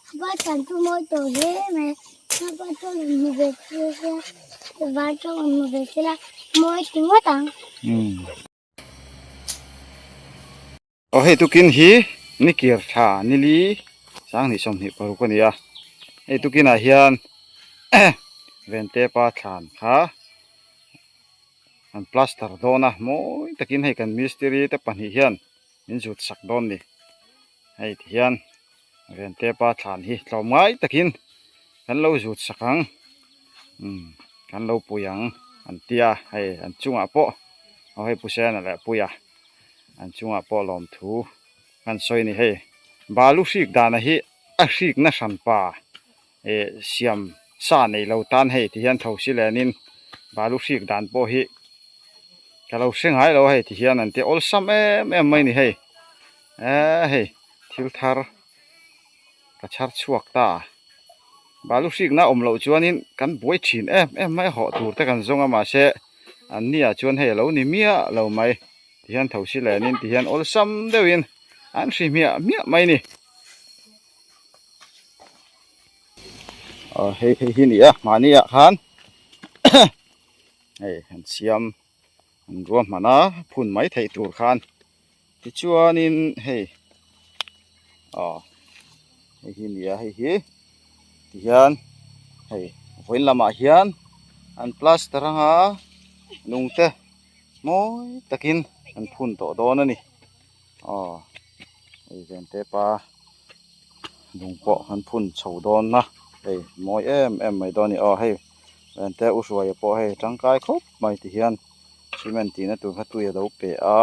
Pa thlan chu mawi tawh hle mai a pa chu rawn hmu ve se van chu rawn hmu ve se la mawi ti ngawt ang. Aw hei tukin hi nikir tha nili sanghnih 26 a ni a hei tukinah hian Vente pa thlan kha an plaster dawn a mawi takin hei kan mistiri te pahnih hian min zut sak dawn a ni hei ti hian Vente pa thlan hi tlawmngai takin kan lo zut sak ang umm kan lo pui ang an tia hei an chungah pawh aw hei Pu Sena leh Puia an chungah pawh lawmthu kan sawi a ni hei balu hrik dana hi a hrikna hranpa eh siam sa nei lo tan hei ti hian tho si lenin balu hrik dan pawh hi ka lo hre ngai lo a hei ti hian an ti awlsam em em mai a ni hei eee hei thil thar ka chhar chhuak ta balu hrikna awm loh chuanin kan buai thin em em mai a hawh tur te kan zawng a mahse an ni ah chuan hei a lo ni miah lo mai ti hian tho si lenin ti hian awlsam deuhin an hri hmiah hmiah mai a ni. Aw hei hei hi a ni a mahni ah khan hei an siam an ruahman a phun mai theih tur khan tichuanin hei aw hei hi a ni a hei hi tihian hei vawiin lamah hian an plaster anga lung te mawi takin an phun tawh dawn a ni aw hei vente pa. Lung pawh an phun chho dawn a hei mawi em em mai dawn a ni aw hei ente u hruaia pawh hei tangkai khawp mai ti hian cement tihna tur kha tui a lo pe a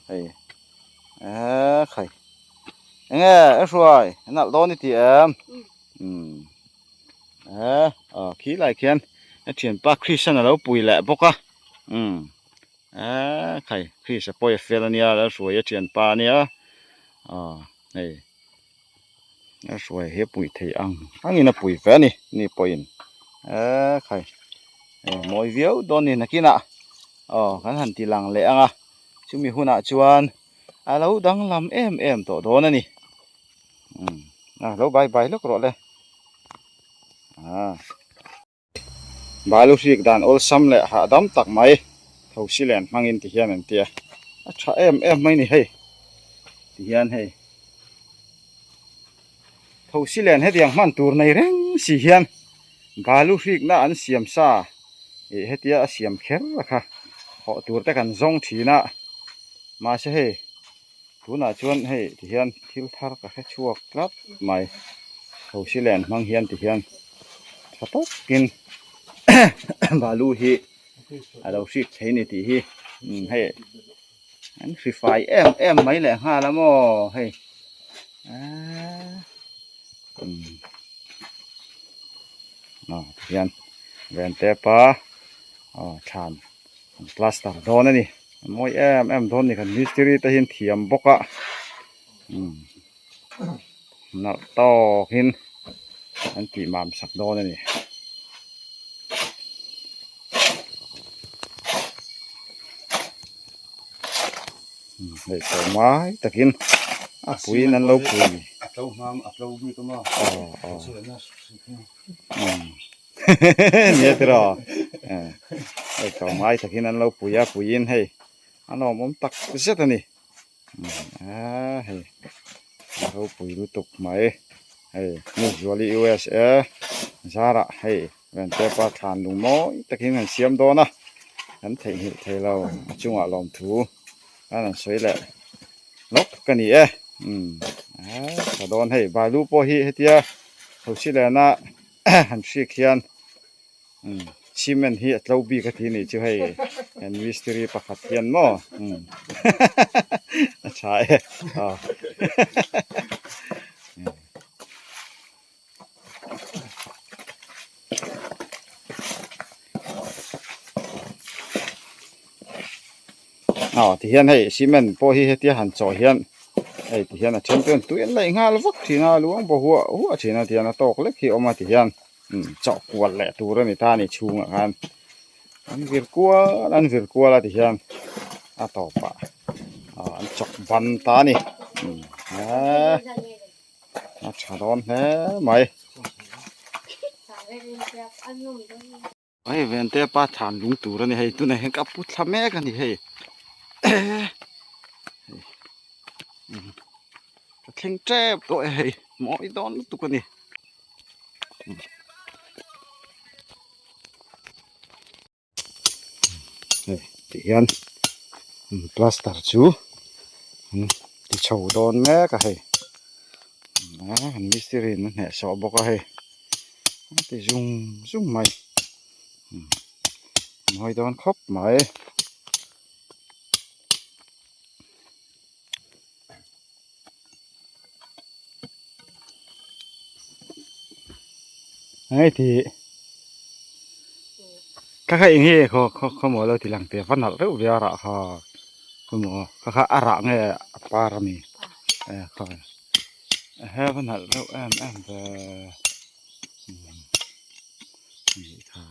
hei eee khai enge u hruai a nalh dawn i ti em umm eee aw khi lai khian a thianpa Christian a lo pui leh bawk a umm eee khai Christ a pawi a fel a nia la hruai a thianpa a nia aw hei. A hruai hi a pui thei ang angin a pui ve a ni ni pawhin eee khai hei mawi viau dawn a ni nakinah aw kan han ti lang leh ang a chumi hunah chuan a lo danglam em em tawh dawn a ni umm a lo bai bai lawk rawh le ah. Balu hrik dan awlsam leh hahdam tak mai thosi len hmangin ti hian an ti a, a tha em em mai ni hei ti hian hei thosi len hetiang hman tur nei reng si hian balu hrikna an siam sa ih hetia a siam kher a kha hawh tur te kan zawng thin a mahse hei Tunah chuan hei ti hian thil thar ka hre chhuak tlat mai thosi len hmang hian ti hian tha takin balu hi a lo hrik thei a ni tih hi umm hei an hri fai em em mai leh nghal a maw hei eee umm aw ti hian Vente pa aw thlan. An plaster dawn a ni a mawi em em dawn a ni kan mistiri te hian thiam bawk a umm nalh tawkin an tih mam sak dawn a ni. Hei tawh mai takin a puiin an lo pui aw aw umm. Nia tiraw hei tlawm ngai takin an lo pui a puiin hei a lawmawm tak zet a ni a hei a ropui lutuk mai hei nu Zuali USA zarah hei Vente pa thlan lung mawi takin an siam dawn a kan theihnghilh thei lo a chungah lawmthu an rawn sawi leh lawk ka ni e a tha dawn hei balu pawh hi hetia Thosilena han hrik hian cement hi a tlo bik a ti nih chu hei an mistiri pakhat hian maw a tha e aw aw tihian hei cement pawh hi hetia han chawh hian hei tihian a then chuan tui an laih nghal vak thin a luang baw huah huah thin a tihian a tawk lek hi a awm a tihian chawh kual leh tur a ni ta a ni chhungah khan an vir kual an vir kual a tihian a tawpah an chawk ban ta a ni. tha dawn hle mai. Hei Vente pa thlan lung tur a ni hei tunah hian ka pu thla mek a ni hei ka thleng tep tawh e hei mawi dawn lutuk a ni. Hei ti hian plaster chu an ti chho dawn mek a hei an mistiri in a hnehsawh bawk a hei a ti zung zung mai a mawi dawn khawp mai. Hei ti ka kha eng hi khaw khaw khaw maw lo ti lang teh va nalh reuh ve a rah kha khaw maw ka kha a rah nge a par a mi e khaw he va nalh reuh em em ve anih kha.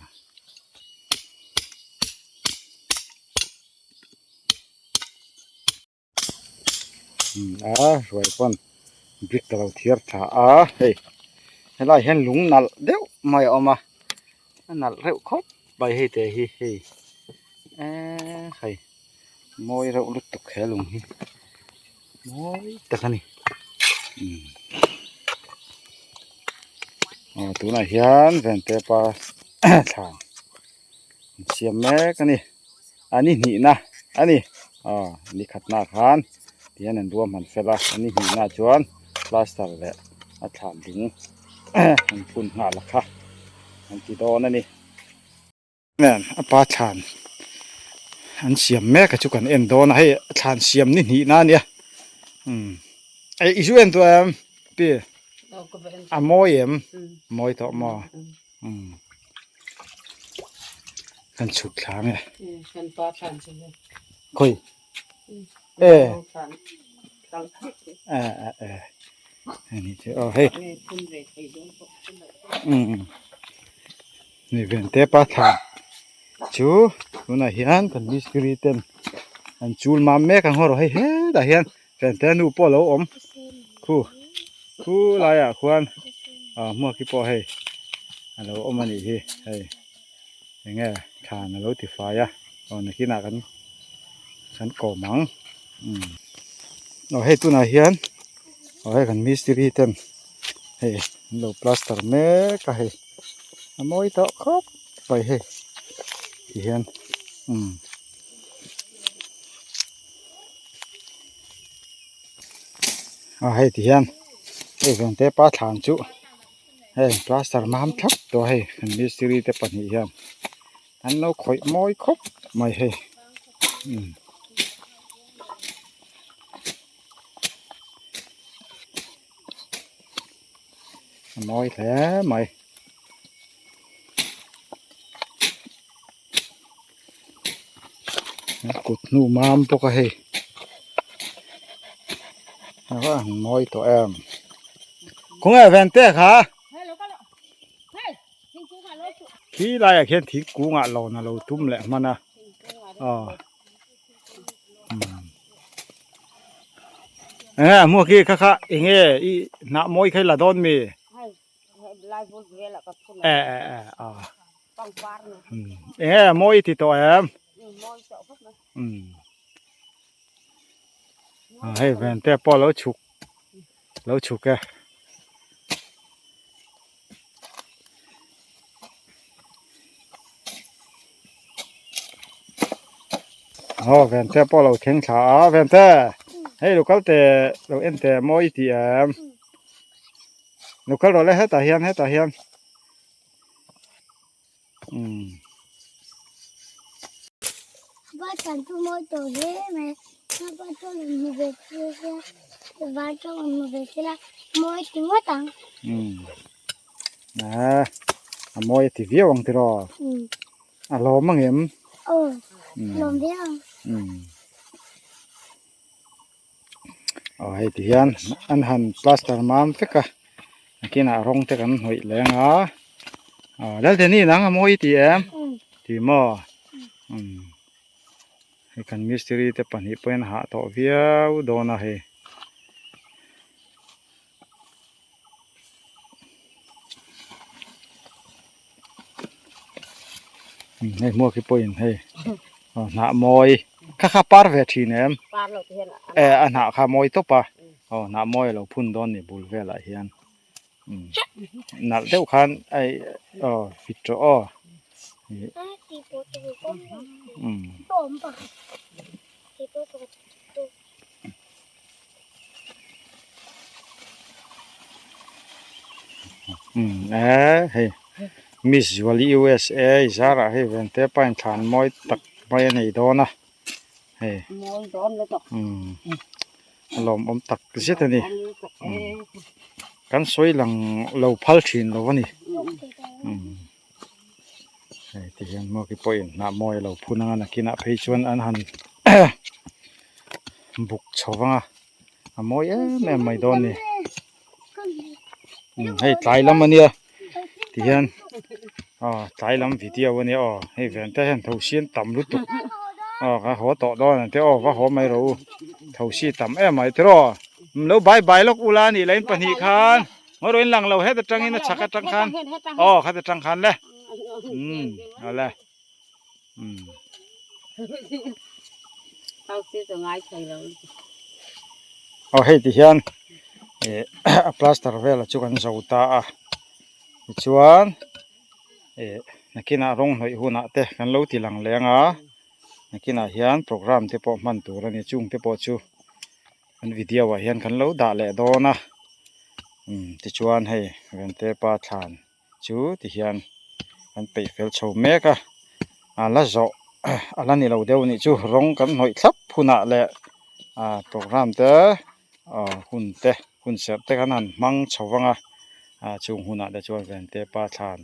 A hruai pawn brick ka lo thiar tha a hei helai hian lung nalh deuh mai a awm a a nalh reuh khawp mai hei te hi hei eee hei mawi reuh lutuk he lung hi mawi tak a ni aw tunah hian Ventepa thla an siam mek a ni. A ni hnihna a ni aw ni khatna khan tihian an ruahman fel a a ni hnihna chuan plaster leh a thlan ding an phun nghal a kha an ti dawn a ni. A pa thlan an siam mek a chu kan en dawn a hei thlan siam ni hnihna a nia umm eh i zu en tawh em pi a mawi em mawi tawh maw. Umm kan chhuk thla nge kan pa thlan chu le khawi e e e e ani che aw hei umm ni ven te pa thla chu tunah hian kan mistiri ten an chul mam mek ang haw rawh hei hetah hian ven te nu pawh a lo awm khu khu laiah khuan ah hmuak hi pawh hei a lo awm a nih hi hei eng nge thlan a lo ti fai a aw nakinah kan kan kawm ang umm aw hei tunah hian aw hei kan mistiri ten hei an lo plaster mek a hei a mawi tawh khawp mai hei tihian umm. A hei ti hian hei vengte pa thlan chu hei plaster mam thlap tawh a hei kan mistiri te pahnih hian an lo khawih mawi khawp mai hei umm. A mawi hle mai. Kut hnu mam bawk a hei a va han mawi tawh em khawnge ven te kha khi laiah khian thingkung ah lawn a lo tum leh hman a aw enge a hmuak hi kha kha enge i hnah mawi kha i la dawn mi. E e e a enge mawi ti tawh em hei ven te pawh lo chhuk lo chhuk e. Aw ven te pawh lo thleng thla a ven te hei lo kal teh lo en teh mawi ti em. Lo kal rawh le hetah hian hetah hian umm. Va chan chu mawi tawh hle mai va chu rawn hmu ve se va chu rawn hmu ve se la mawi ti ngawt ang. Umm a a mawi a ti viau ang tiraw a lawm ang em? Aw lawm viau ang. Umm. Aw hei ti hian an han plaster mam vek a nakinah rawng te kan hnawih leng a aw Laltheni nang a mawi i ti em ti maw umm hei kan mistiri te pahnih pawhin a hah tawh viau dawn a hei. Hei hmuak hi pawhin hei hnah mawi kha kha par ve thin em? E a hnah kha mawi tawp a aw hnah mawi a lo phun dawn ni bul velah hian nalh deuh khan ai aw fit tawh aw Umm e hei Miss Zuali USA i zarah hei ven te pain thlan mawi tak mai a nei dawn a hei umm a lawmawm tak zet a ni umm kan sawi lang lo phal thin lo a ni umm hei ti hian hmuaki pawhin hnah mawi a lo phun anga nakinah phei chuan an han buk chho vang a a mawi em em mai dawn a ni hei tlai lam a nia tihian aw tlai lam video a nia aw hei ven te hian thosi an tam lutuk aw ka haw tawh dawn ang te aw va haw mai rawh u thosi tam em mai tiraw lo bye bye lawk ula a nih lain pahnih khan ngawi rawh in lang lo heta tangin a chhak atang khan aw khata tang khan le umm awle. Aw hei ti hian ih a plaster velah chu kan zo ta a tichuan ih nakinah rawng hnawih hunah te kan lo ti lang leng a nakinah hian program te pawh hman tur a ni chung te pawh chu kan video ah hian kan lo dah leh dawn a tichuan hei Ventepa thlan. Chu ti hian kan peih fel chho mek a, a la zawh a la ni lo deuh anih chu rawng kan hnawih thlap hunah leh ah program te ah hun te hun serh te kan han hmang chho vang a ah chung hunah te chuan vente pa thlan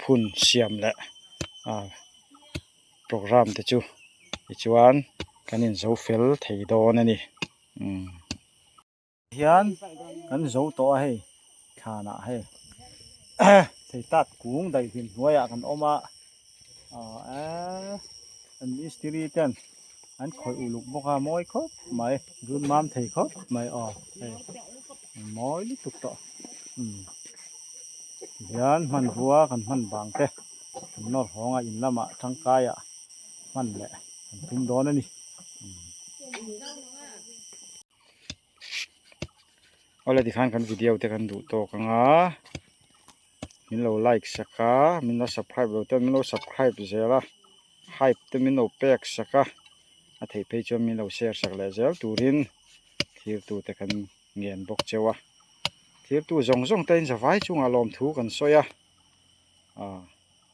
phun siam leh ah program te chu tichuan kan inzo fel thei dawn a ni umm. Hian kan zo tawh a hei thlanah hei thei tat kung daihlim hnuaiah kan awm a ah eee an mistiri ten an khawih uluk bawk a mawi khawp mai zun mam thei khawp mai aw hei mawi lutuk tawh umm tihian hmanrua kan hman vang te kan nawr hawng a in lamah tangkaiah hman leh kan tum dawn a ni. Awle tikhan kan video te kan duh tawk ang a min lo like sak a min lo subscribe lo te min lo subscribe zel a hype te min lo pek sak a a theih phei chuan min lo share sak leh zel turin thirtu te kan ngen bawk cheu a thirtu zawng zawng te in zavai chungah lawmthu kan sawi a ah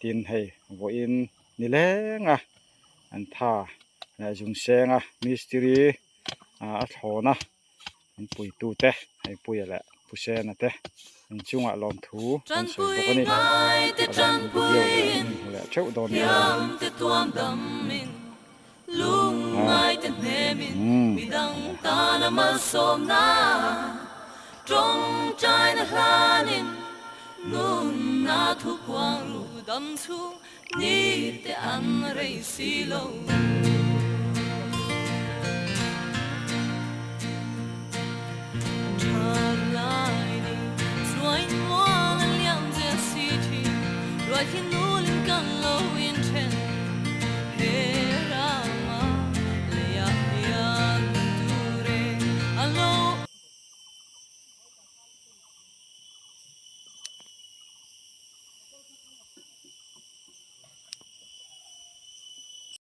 tin hei vawiin ni leng a an tha leh zung seng a mistiri a thlawn a an puitu te hei puia leh Pusena te an chungah lawmthu an sawi bawk a ni video leh an inhmu leh theuh dawn nia. Ni te an rei si lo.